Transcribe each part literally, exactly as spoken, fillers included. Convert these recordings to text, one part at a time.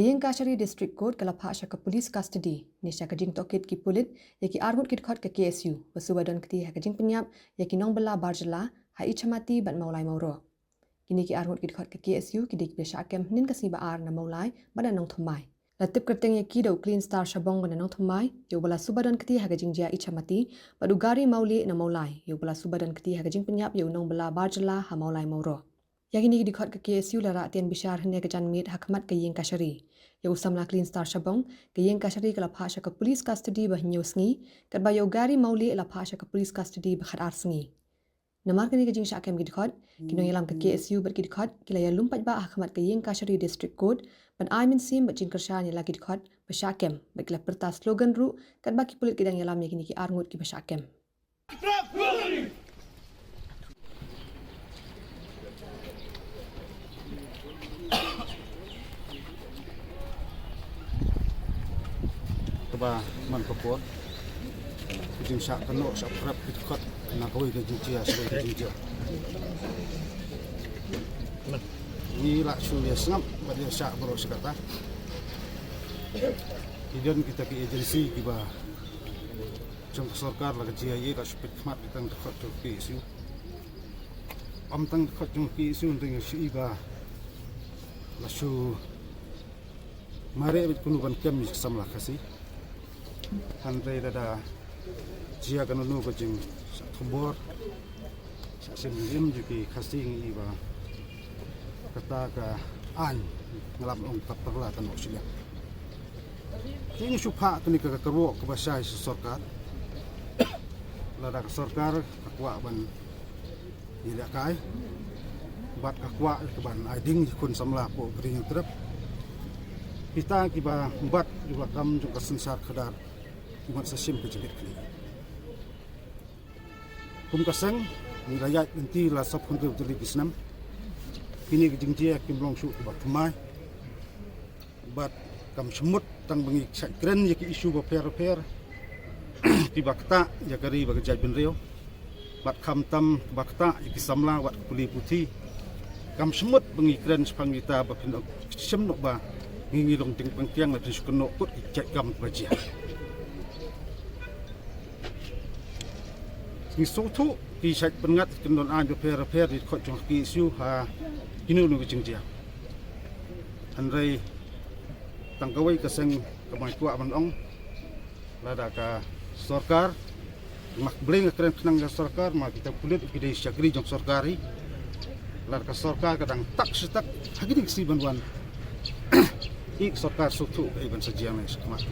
Ka Iingkashari District Court ka la phah sha ka Police Custody ne sha ka jingtohkit ki pulit ïa ki arngut ki dkhot ka K S U ba suba don kti ha ka jingpynïap ïa ki nongbylla bar jylla ha Ichamati bad Mawlai Mawroh. Kine ki arngut ki dkhot ka K S U ki dei kiba shah kem hynnin ka sngi ba ar na Mawlai bad na Nongthymmai. La tip kyrteng ïa ki da u Clean Star Shabong ba na Nongthymmai, ïa uba la suba don kti ha ka jingjia Ichamati, bad u Gari Mawlieh na Mawlai, ïa uba la suba don kti ha ka jingpynïap ïa u nongbylla bar jylla ha Mawlai Mawroh. Ïa kine ki dkhot ka K S U la rah tian bishar hynne ka janmiet ha khmat ka Iingkashari. Ïa u samla Clean Star Shabong, ka Iingkashari ka la phah sha ka Police Custody ba hynñiew sngi, katba ïa u Gari Mawlieh la phah sha ka Police Custody ba khatar sngi. Namar kane ka jingshah kem ki dkhot, ki nongïalam ka K S U bad ki dkhot ki la ïalum paidbah ha khmat ka Iingkashari District Court ban ai mynsiem bad jingkyrshan ïa la ki dkhot ba shah kem, bad ki la pyrta slogan ruh katba ki pulit ki dang ïalam ïa kine ki arngut kiba shah kem. Kaba man ka por ka jingshah kynnoh shah prep ki dkhot na kawei ka jingjia sha kawei ka jingjia. Ngi la shu ïa sngap bad ïa shah baroh shi katta. Ki don kita ki agency kiba jong ka sorkar la ka G I A la shu peit khmat ki tang dkhot jong ka K S U. Ym tang dkhot jong ka K S U, tang ïa shu i ba la shu mareh bad kumno ban kem ïa ka samla Khasi. Hynrei lada jia kano kano ka jingshah thombor, shah shem im jong ki Khasi, ngi i ba kata ka aiñ, nga lam ong, ka paralok kano shiliang. Te ngi shu phah kane ka kyrwoh kaba shai sha sorkar. Lada ka sorkar ka kwah ban ïalehkai bad ka kwah ka ban ai ding ïa ki khun samla hapoh ka Ri Hynñiewtrep, kita kiba bat ïa la kam jong ka synshar khadar, ki mat sa shim ka jingkit khlieh. Kum ka seng ngi la ïaid lynti la sawphew hynriew tylli ki snem. Kine ki jingjia kim long shuh kiba thymmai. Bad kam shym mut tang ba ngi shait kren ïa ki issue bapher bapher kiba ktah ïa ka ri bad ka jaitbynriew. Bad khamtam ba ktah ïa ki samla wat ka pule puthi. Kam shym mut ba ngi kren shaphang kita ba phin ong, shim noh ba ngi, ngi long ding pangtiang la phin shu kynnoh kut ki jait kam kiba jia. Ngi sngewthuh ki shait pynngat ki kyndon aiñ bapher bapher ki dkhot jong ka K S U ha kino kino ki jingjia. Hynrei tang kawei ka seng kaba ngi kwah ban ong, lada ka sorkar, ma ka Blei nga kren khnang ka sorkar, ma kita pulit ki dei shakri jong sorkar hi. Lada ka sorkar ka dang tak shi tak ha kine ki sngi ban wan, i ka sorkar sngewthuh kaei ban sa jia ne shakhmat.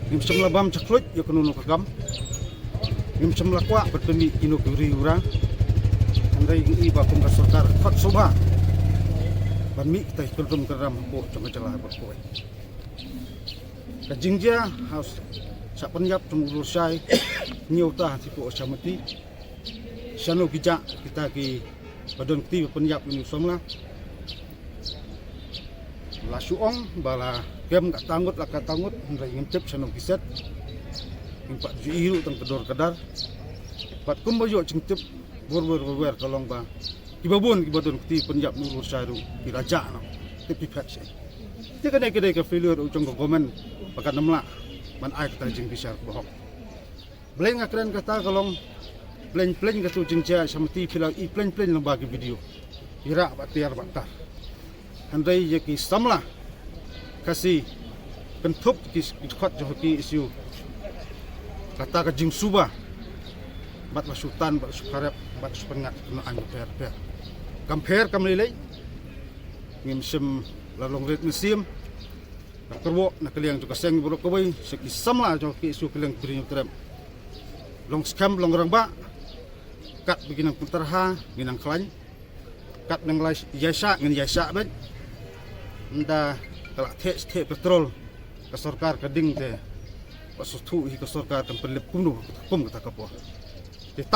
Ngim shym la bam jakhluit ïa kano kano ka kam. Ngim shym la kwah ban pynmih kino ki uri ura. Hynrei ngi i ba kum ka sorkar khot sngewbha ban mih kita ki kyndrum kyndram hapoh jong ka jylla baroh kawei. Ka jingjia ha u shah pynïap jong u Lurshai, hynñiew ta hapoh Ichamati. Shano ki jah kita kiba don kti ba pynïap ïa une u samla. La shu ong ba la kem kata ngut la kata ngut, hynrei ngim tip shano ki set. Ngim pat ju i ruh tang ka dor ka dar. Bad kumba ïoh jingtip bor bor bor bor ka long ba kiba bun kiba don kti pynïap ïa u Lurshai ruh ki la jah noh. Tip ki phet shi. Te kane ka dei ka failure u jong ka government ba kan ym lah ban ai kata ka jingbishar kaba hok. Blei nga kren kata ka long, plein plein katu jingjia Ichamati phi la i plein plein lyngba ki video. I rah bad tiar bad tar. Hynrei ïa ki samla Khasi kynthup ki dkhot jong ka K S U, kata ka jingsuba bad la shu tan bad la shu pharep bad la shu pynngat kano aiñ bapher bapher. Kam pher kam lei lei. Ngim shym la long rit mynsiem. Ka kyrwoh na ka liang jong ka seng baroh kawei sha ki samla jong ka K S U ka liang ka Ri Hynñiewtrep. Long skhem long rangbah, katba ki nang pyntarha ngi nang khlaiñ. Katba nang ïaishah ngin ïaishah beit. Ynda ka la theh theh petrol ka sorkar ka ding te, ba sngewthuh hi ka sorkar kan pynlip kumno kum kata ka por.